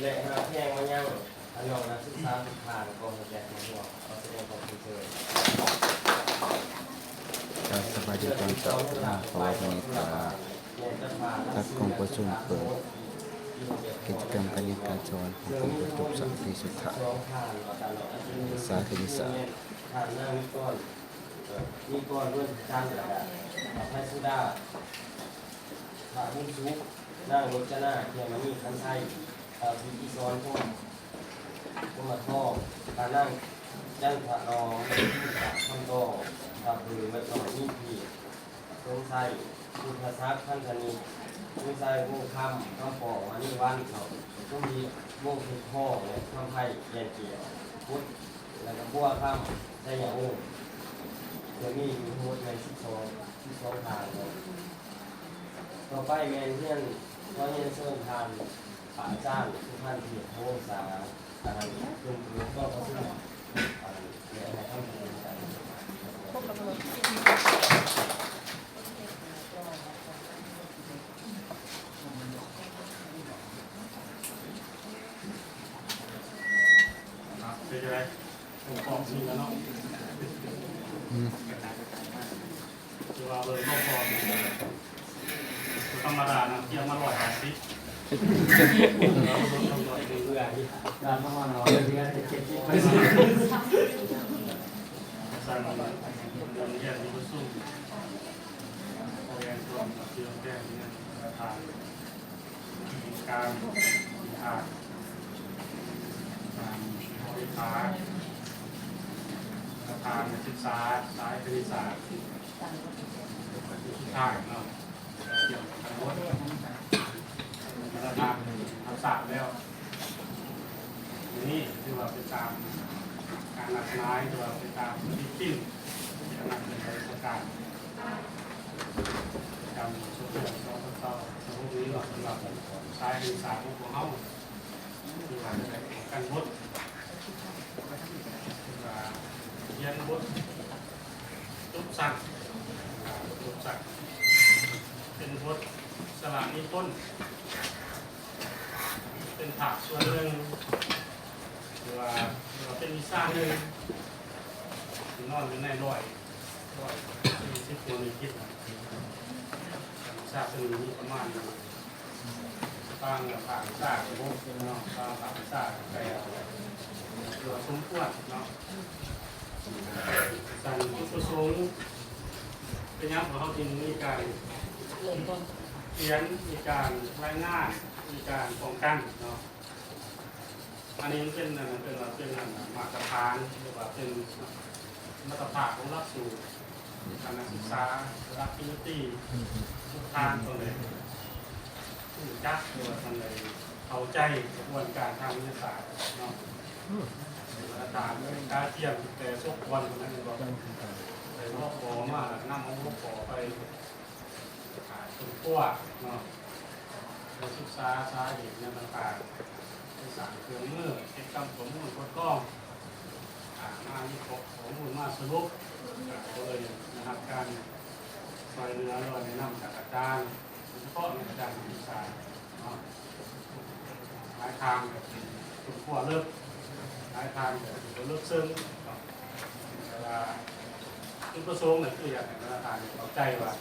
ແລະຮັບແພງມາຍັງພີ່ນ້ອງນັກສຶກສາທຸກທ່ານ ຂໍໃຫ້ແກ່ມາຮ່ວມ ຂໍສະແດງຄວາມຊົມເຊີຍ. ກາບສະບາຍດີຕອນເຊົ້າ ທາງຄະເຄົາເມດຕາ ຈັດກອງປະຊຸມເປີດກິດຈະກຳການຮຽນການສອນຂອງກຸ່ມຜູ້ຈົບຊັ້ນປີສຸດທ້າຍ ສາຂາຄະນິດສາດ. ທ່ານນາງນິກອນ ນິກອນ ເວີນຈັນ ແລະ ພະໄພສຸດາ ພະບຸນສຸກ ນາງລົດຈະນາ ເຂມະນີ ຂັນໄຊ ພະວິດທິສອນ ພົມ ພົມມະທອງ ພະນາງຈັນທະໜອມ ຄຳຕອງ ພະເບີ ວັດນ້ອຍ ມີພີ ສົມໄຊ ພຸດທະສັກ ພັນທະນິດ ສົມໄຊ ວົງຄຳ ຄຳປອງ ມະນີວັນ ເນາະ ສົມດີ ວົງເພັດທອງ ແລະ ຄຳໄພ ແກ່ນແກ້ວ ພຸດ ແລະ ກະບົວຄຳ ໄຊຍະວົງ ຈະມີຢູ່ທັງໝົດແມ່ນສິບສອງ ສິບສອງທ່ານເນາະ. ຕໍ່ໄປແມ່ນຮຽນ ຂໍຮຽນເຊີນທ່ານ ພະອາຈານ ສຸພັນ ເທບວົງສາ ອັນນັ້ນເປັນກອງປະຊຸມ ອັນນັ້ນ ແລະ ໃຫ້ຄຳປຶກສາ. ເປັນຈັ່ງໃດ? ປອບສີແລ້ວເນາະ. ອືມ ຄືວ່າເບິ່ງປອບສີ ບໍ່ທຳມະດານະ ກຽມມາຮ້ອຍຫ້າສິບ ດານປະມານຮ້ອຍ ເຈັດສິບ ສັ່ງເລື່ອງຮຽນທີ່ປະຊຸມ ແສດງຄວາມເຊື່ອແຕ່ງເລື່ອງປະທານ ການ ການບໍລິຫານ ປະທານນັກສຶກສາສາຍຄະນິດສາດ ສຸດທ້າຍເນາະ ກຽມກັນໝົດ ມາດຕະຖານຮັບຊາບແລ້ວ. ອັນນີ້ຖືວ່າໄປຕາມການນັດໝາຍ ຫຼືວ່າໄປຕາມປະຕິທິນ ທີ່ຄະນະເປັນລັດຖະການປະຈຳຊ່ວງເດືອນ ສອງພັນຊາວ ສະຫະລັດນີ້ເນາະ ສຳລັບສາຍສຶກສາຂອງພວກເຮົາ ຄືວ່າໄດ້ກັນບົດ ຄືວ່າຮຽນບົດຈົບຊັ້ນ ຈົບຊັ້ນ ເປັນບົດສາລະນິພົນ ເປັນພາກສ່ວນໜຶ່ງ ຫຼືວ່າ ຫຼືວ່າເປັນວິຊາໜຶ່ງ ນອນຢູ່ໃນຮ້ອຍ ຮ້ອຍສີ່ສິບກວ່ານິທິດນະ ວິຊາຕົວນີ້ມີປະມານ ບາງພາກວິຊາກໍຫົກເນາະ ບາງພາກວິຊາກໍແປດ ຖືວ່າສົມຄວນເນາະ. ສານຈຸດປະສົງ ເປັນຫຍັງພວກເຮົາຈຶ່ງມີການຂຽນ ມີການລາຍງານ ມີການປ້ອງກັນເນາະ. ອັນນີ້ມັນເປັນ ອັນນັ້ນ ເປັນວ່າ ເປັນ ອັນ ມາດຕະຖານ ຫຼືວ່າເປັນມາດຕະຖານຂອງຫຼັກສູດການສຶກສາລະດັບປີໜຶ່ງປີ ທຸກທ່ານຕ້ອງໄດ້ຮູ້ຈັກ ຫຼືວ່າຕ້ອງໄດ້ເຂົ້າໃຈຂະບວນການທາງວິທະຍາສາດເນາະ. ມາດຕະຖານການກະກຽມແຕ່ສົບກ່ອນພຸ້ນນະ ແມ່ນບໍ່? ໄດ້ຫົວຂໍ້ມາ ແລ້ວນຳເອົາຫົວຂໍ້ໄປ ອ່າ ຄົ້ນຄວ້າເນາະ ໄປສຶກສາສາເຫດຫຍັງຕ່າງໆ ໄປສ້າງເຄື່ອງມື ເກັບກຳຂໍ້ມູນທົດລອງ ອ່າ ມາວິເຄາະຂໍ້ມູນ ມາສະຫຼຸບ ກໍເລີຍໄດ້ຮັບການຊ່ວຍເຫຼືອ ຫຼືວ່າແນະນຳຈາກອາຈານ ໂດຍສະເພາະແມ່ນອາຈານວິຊາເນາະ. ຫຼາຍທ່ານກໍເປັນຄົນຄົວເລິກ ຫຼາຍທ່ານກໍເປັນຄົນເລິກເຊິ່ງເນາະ ແຕ່ວ່າຈຸດປະສົງກໍຄືຢາກໃຫ້ບັນດາທ່ານເຂົ້າໃຈວ່າ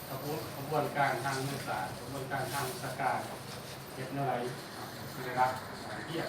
ຂະບວນ ຂະບວນການທາງວິທະຍາສາດ ຂະບວນການທາງວິຊາການ ເຮັດແນວໃດໃຫ້ໄດ້ຮັບການຮຽນ